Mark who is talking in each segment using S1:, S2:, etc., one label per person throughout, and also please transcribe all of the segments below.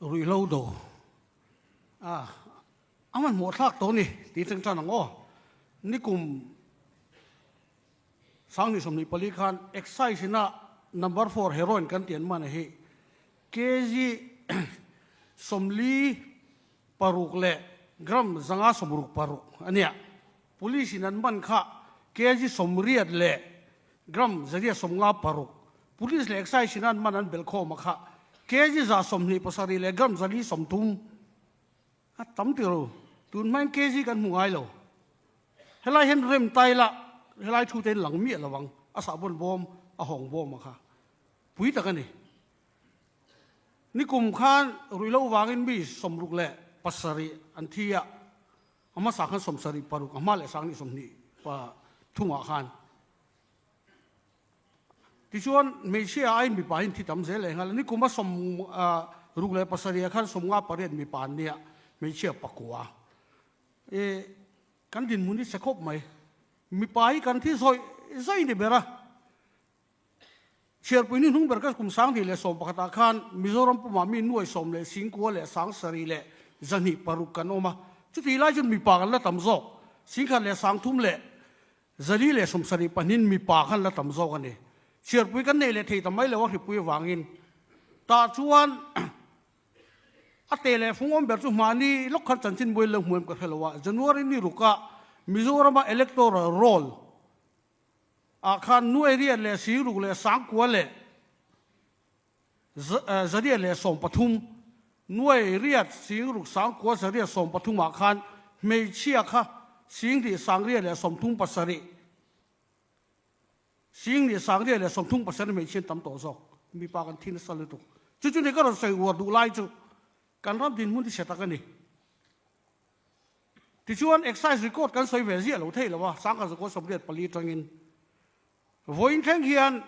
S1: Ruihhlo do a a hmanhmawh thlak tawh a ni tih teng tan ang aw. Nikum 2024 khan Excise ina number four heroin kan tih an man hi kg 46 leh gram 566 a nia. Police in an man kha kg 80 leh Gram 156, Police leh Excise in an man an belh khawm a kha kg 127 leh gram 430 a tam ti ro. Tun hmain kg kan hmu ngai lo. Helai hian rem tai la helai thu te in lang miah lo ang. A sahbawn bawm a hawng bawm a kha pui tak a ni. Nikum khan ruihhlo vangin mi 67 an thi a, a hmasa khan 76, a hma leh sang nih 23 ah khan. Tichuan, hmeichhia aiin mipa hi an thi tam zel leh nghal a, nikum a 67 ah khan 58 mipa an nia, hmeichhia pakua. E, kan dinhmun hi chhe khawp mai. Mipa hi kan thi zawih zawih ni ber a. Chhiarpui ni hnung ber ka kum 2011 ah khan Mizoram pumah mi nuai sawm leh singkua leh sangsarih leh zahnih paruk kan awm a. Chutih lai chuan mipa kan la tam zawk, singkhat leh sangthum leh 472in mipa khan la tam zawk a ni. Chhiarpui kan neih leh thei ta mai lo a hripui avangin. Tah chuan a te leh fung awm ber chu hmahni lawk khan chanchin buai lo hmu em ka hre lo a, January ni rukah Mizorama Electoral Roll ah khan nuai riat leh singruk leh sangkua leh 113, nuai riat singruk sangkua 113 ah khan hmeichhia kha singhnih sangriat leh 37, singhnih sangriat leh 37 hmeichhia an tam tawh zawk. Mipa kan thi nasa lutuk. Chu chu ni ka rawn sawi uar duh lai chu kan ram dinhmun hi chhe tak a ni. Tichuan excise record kan sawi ve ziah lo thei lo a, sangkhat zakua 84 tangin Vawiin thleng hian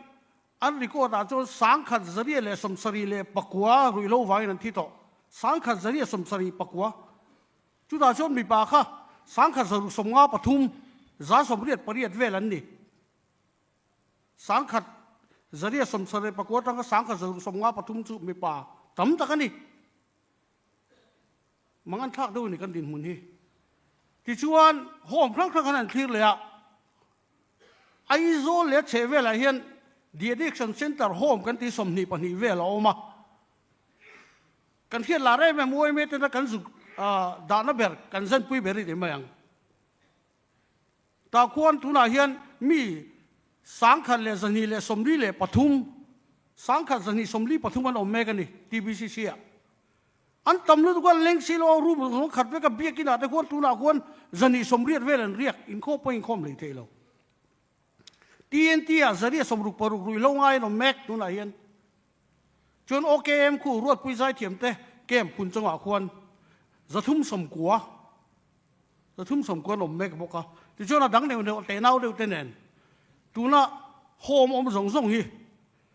S1: an record ah chuan 1179 ruihhlo vangin an thi tawh. 1174. Chutah chuan mipa kha 1653, 188 vel an ni. 1179 atanga 1653 chu mipa tam tak a ni. Mang an thlak deuh a ni kan dinhmun hi. Tichuan home hrang hrang khan an thlir leh a. Aizawl leh a chheh velah hian The Addiction Centre Home kan tih 22 vel a awm a. Kan hriat lah rem em UMA tena kan zuk dahna ber, kan zanpui ber i ti mai ang. Tah khuan tunah hian mi 1243, 1243 an awm mek a ni TBCC ah. An tam lutuk a, leng si lo a room zawng khat vek a, biakin ah te khuan tunah khuan 280 vel an riak, inkhawm pawh inkhawm hlei thei lo. TNT ah 166 ruihhlo ngai an awm mek tunah hian. Chuan OKM khu Ruatpui Zaithiam te camp hun chungah khuan 390, 390 an awm mek bawk a. Tichuan a dang neuh neuh tenau deuh te nen tuna home awm zawng zawng hi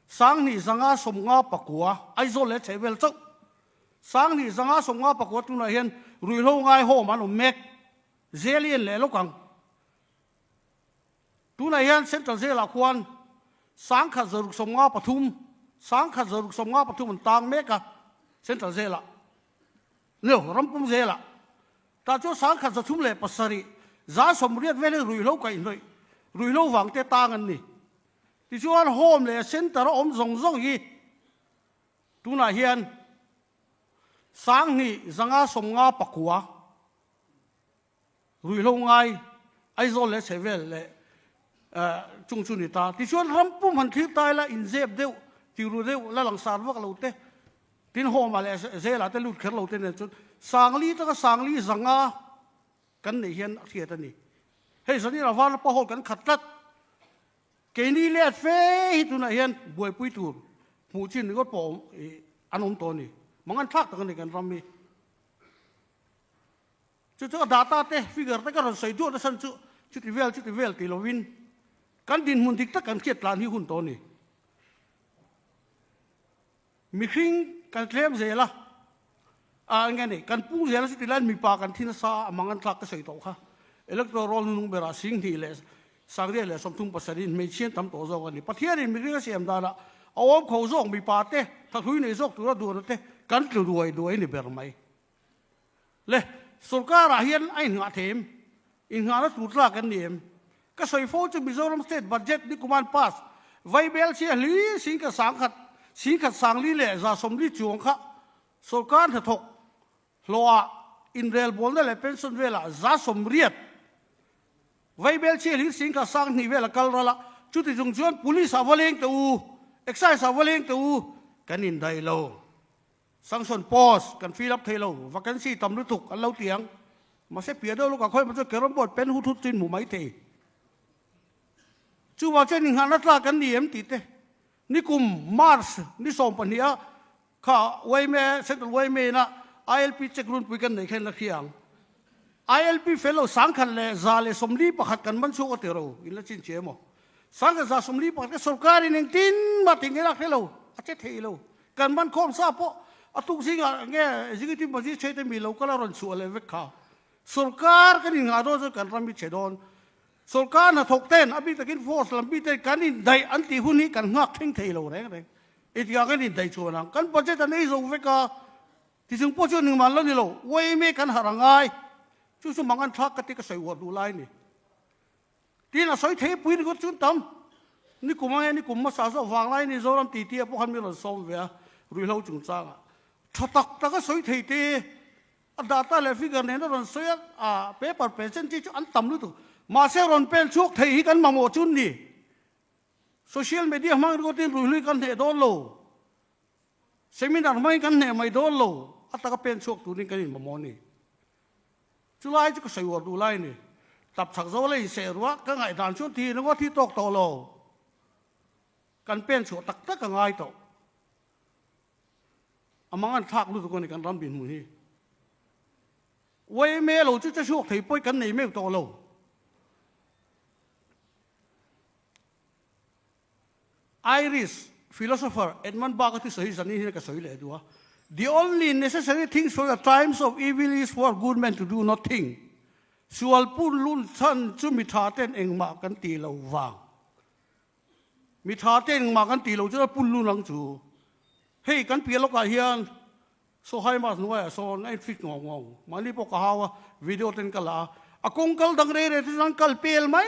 S1: 2559, Aizawl leh chhehvel chauh. 2559 tunah hian ruihhlo ngaihawm an awm mek. Jail i en leh lawk ang. Tunah hian Central Jail-ah khuan 1693, 1693 an tang mek a, Central Jail-ah. Nio, Rampum Jail-ah. Tah chuan 1307, 180 vel hi ruihhlo kaihhnawih, ruihhlo vangte tang an ni. Tichuan home leh center a awm zawng zawng hi tunah hian 2559 ruihhlo ngai Aizawl leh chhehvel leh chung chu ni ta. Tichuan ram pum han thlir ta ila inzep deuh, tiru deuh, la langsar vak lo te, tin home ah leh zel ah te lut kher lo te nen chuan 4000 taka 4500 kan neih hian a hriat a ni. Hei zanin a Vanlapa Hall kan khat tlat. Keini let fe hi tunah hian buaipui tur hmuh chin ringawt pawh awm an awm tawh a ni. Mang an thlak tak a ni kan ram hi. Chu chu a data te, figure te ka rawn sawi duah nasa chu chuti vel chuti vel ti lovin kan dinhmun dik tak kan hriat tlan hi hun tawh a ni. Mihring kan tlem zel a, a eng nge ni, kan pung zel a chuti laiin mipa kan thi nasa a, a mang an tlak ka sawi tawh kha. Electoral roll hnung berah 2000 637 in hmeichhia an tam tawh zawk a ni. Pathianin mihring a siam danah a awm kho zawk mipa te, thahlui nei zawk tura duhna te. kan tlu duai duai ni ber mai. Le, sorkarah hian a inngah thei em? Inngahna tur tlak an ni em? Ka sawi fo chu Mizoram State Budget ni kuman pass vaibel chhia hli singkhat sangkhat singkhat sangli leh 140 chuang kha sorkar hnathawk hlawhah inrelbawlna leh pension velah 80% vaibel chhia hli singkhat 2000 vel a kal ral a, chuti chung chuan Police ah va leng teh u, Excise ah va leng teh u kan indaih lo. Sanction post kan fill up thei lo, vacancy tam lutuk an lo ti ang. Mahse piah deuh lawkah khawi chu carrom board pen hut hut chu in hmu mai thei. Chuvang chuan inngahna tlak kan ni em tih te nikum March ni 12 a kha yma Central yma ina ILP check runpui kan neih khan la hria ang. ILP fel lo 1141 kan man chhuak a ti ro in la chin che emaw. 1141 ka sorkar in engtin mah tih ngei lak hre lo a che thei lo. Kan man khawm sa pawh a tuk zingah nge executive magistrate te mi lo kal a rawn chhuah leh vek kha. Sorkar kan inngah dawn chuan kan ram hi chhe dawn. Sorkar hnathawk ten a bik takin force lam bik ten kan indaih an tih hun hi kan nghak thleng thei lo reng reng. Engtikah kan indaih chuan ang? Kan budget an ei zo vek a, tichung pawh chuan engmah an la ni lo. Yma kan harh a ngai. Chu chu mang an thlak ka ti ka sawi uar duh lai a ni. Tin a sawi thei pui ringawt chu tam. Nikum ange nikum hmasa zawk vang lai ni Zoram titi ah pawh khan mi rawn sawm ve a, ruihhlo chungchangah. Tha tak tak a sawi thei te, a data leh figure nen a rawn sawi a, a paper present chi chu an tam lutuk. Mahse rawn pen chhuak thei hi kan mamawh chu ni. Social media hmang ringawtin ruihhlui kan hneh dawn lo. Seminar hmangin kan hneh mai dawn lo. A taka pen chhuak turin kan inmamawh a ni. Chulai chu ka sawi uar duh lai a ni. Tap chak zo la inseh ruah ka ngaihdan chuan thi ringawt hi tawk tawh lo. Kan pen chhuah tak tak a ngai tawh. A mang an thlak lutuk a ni kan ram dinhmun hi. Yma lo chu che chhuak thei pawi kan nei meuh tawh lo. Irish philosopher Edmund Burke a thusawi hi zanin hian ka sawi leh duh a, The only necessary things for the times of evil is for good men to do nothing. Sual pun lun chhan chu mi tha ten engmah kan ti lo vang. Mi tha ten engmah kan ti lo chuan a pun lun ang chu. Hei kan piah lawkah hian Saw hai mas hnuaiah sawn a infit ngawng ngawng. Mahni pawh ka hau a, video ten ka la a. A kawng kal dang rei rei te chuan kal pel mai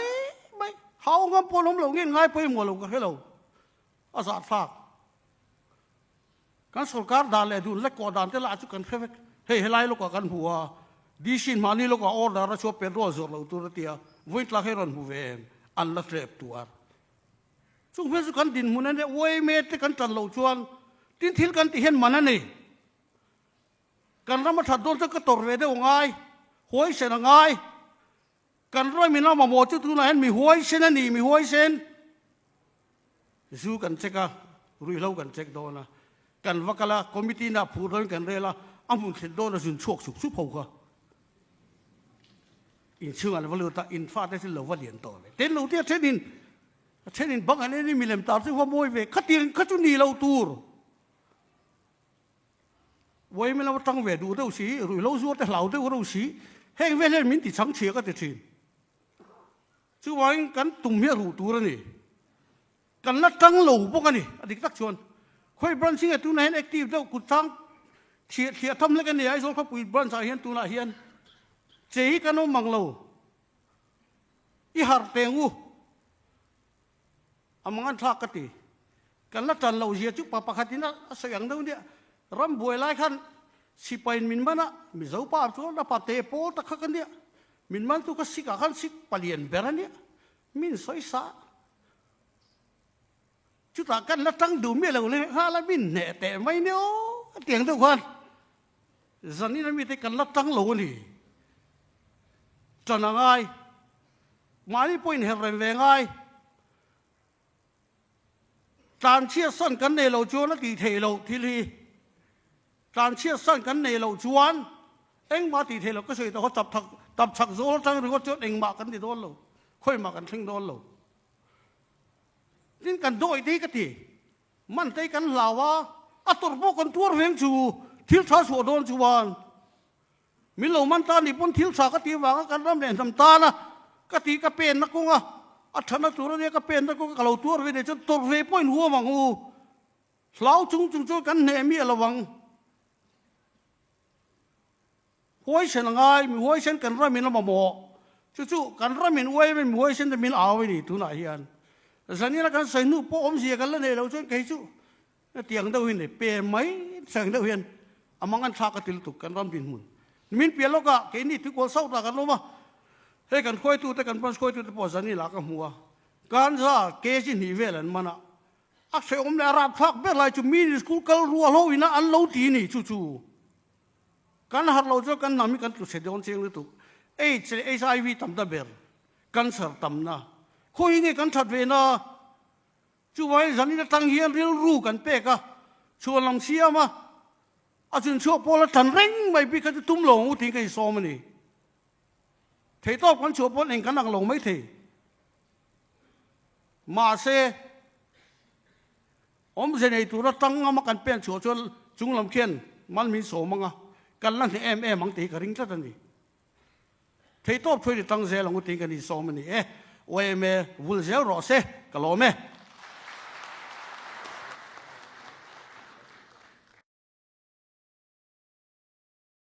S1: mai. Hau ngam pawh an awm lo nge ngai pawimawh lo ka hre lo. A zahthlak. Kan sorkar dan leh dun lek kawh dan te lah chu kan hre vek. Hei helai lawkah kan hmu a, DC in mahni lawkah order a chhuah petrol zawrh lo tur a ti a, vawiin tlak hi rawn hmu ve em? An la tlep tuar. Chung hmel chu kan dinhmun a nia, yma te kan tan loh chuan tin thil kan tih hian man a ni. Kan ram a that dawn chuan ka tawrh ve deuh a ngai, huaisen a ngai. Kan ram in a mamawh chu tunah hian mi huaisen a ni, mi huaisen. Zu kan check a, ruihhlo kan check dawn a, kan va kal a, committee na phur dawn kan rel a, a hmun thlen dawn a zun chhuak sup sup ho kha. Inchhungah an va lut a, in fate chu lo va lian tawh le. Ten lo tia thenin, a thenin bang an en in milem tar chu va mawi ve, khatiang kha chu ni lo tur. Uaimi lama tang ve duh deuh si, ruihhlo zuar te hlau deuh reuh si, heng vel hian min ti chang chhia ka ti thin. Chuvangin kan tum hi a ruh tur a ni. Kan la tang lo bawk a ni, a dik tak chuan. Khawi branch hi nge tunah hian active deuh kut chang thliah thliah tham hlek a ni, Aizawl khawpui branch ah hian tunah hian che hi kan awm mang lo. I harh teng u. A mang an thlak ka ti. Kan la tan loh zia chu pa pakhatin a sawi ang deuh nia. Ram buai lai khan sipain min man a, Mizo pa chuan a pate pawl tak kha ka nia. Min man tu kha sik ah khan sik palian ber a nia. Min sawi sa. Chutah kan la tang duh miah lo leh nghal a, min hneh teh mai nia aw tiang deuh khan zanin ami te kan la tang lo a ni. Tan a ngai. Mahni pawh inher rem ve ngai. Tlanchhiat san kan nei loh chuan a tih theih loh thil hi. Tlanchhiat san kan nei loh chuan engmah tih theih loh ka sawi tawh kha tap thak tap chhak zawl atang ringawt chuan engmah kan ti dawn lo, khawimah kan thleng dawn lo. Tin kan dawi te hi ka ti, man te hi kan hlau a, a tawrh pawh kan tuar veng chu thil tha chhuah dawn chuan Min lo man ta nih pawn thil tha ka tih avanga kan ram leh hnam tana ka tih ka penna kawnga a thana tur ania ka penna kawnga ka lo tuar ve nei chuan tawrh ve pawhin huam ang u. Hlau chung chung chuan kan hneh miah lo ang. Huaisen a ngai, mi huaisen kan ramin a mamawh. Chu chu kan ramin uaiin mi huaisen te min au a ni tunah hian. Zanina kan sawi hnu pawh awmzia kan la nei lo chuan kei chu tiang deuh hi ni pe mai tiang deuh hian a mang an thlak a ti lutuk kan ram dinhmun. Min piah lawkah keini tuikual sauh ta kan awm a, hei kan hruaitute kan branch hruaitute pawh zanina ka hmu a, ganja kg hnih vel an man a, a hrehawm leh a rapthlak ber lai chu mi school kal rual ho ina an lo ti ni chu chu. Kan harh lo chuan kan hnam hi kan tlu chhe dawn chiang lutuk. Aids leh HIV tamna ber, cancer tamna. Khawi nge kan that ve na? Chuvangin zanin atang hian rilru kan pek a, chhuan lam siam a, a chunchhuak pawl a tan reng mai bik kha chu tum lo ang u tiin ka insawm a ni. Theihtawp kan chhuah pawn eng kan ang lo mai thei. Mahse, Awmze nei tura tang ngama kan pen chhuah chuan chung lam khian mal min sawm ang a, kan la hneh em em ang tih hi ka ring tlat a ni. Theihtawp thuin i tang zel ang u tiin kan insawm a ni e. YMA vul zel rawh se, ka lawm e.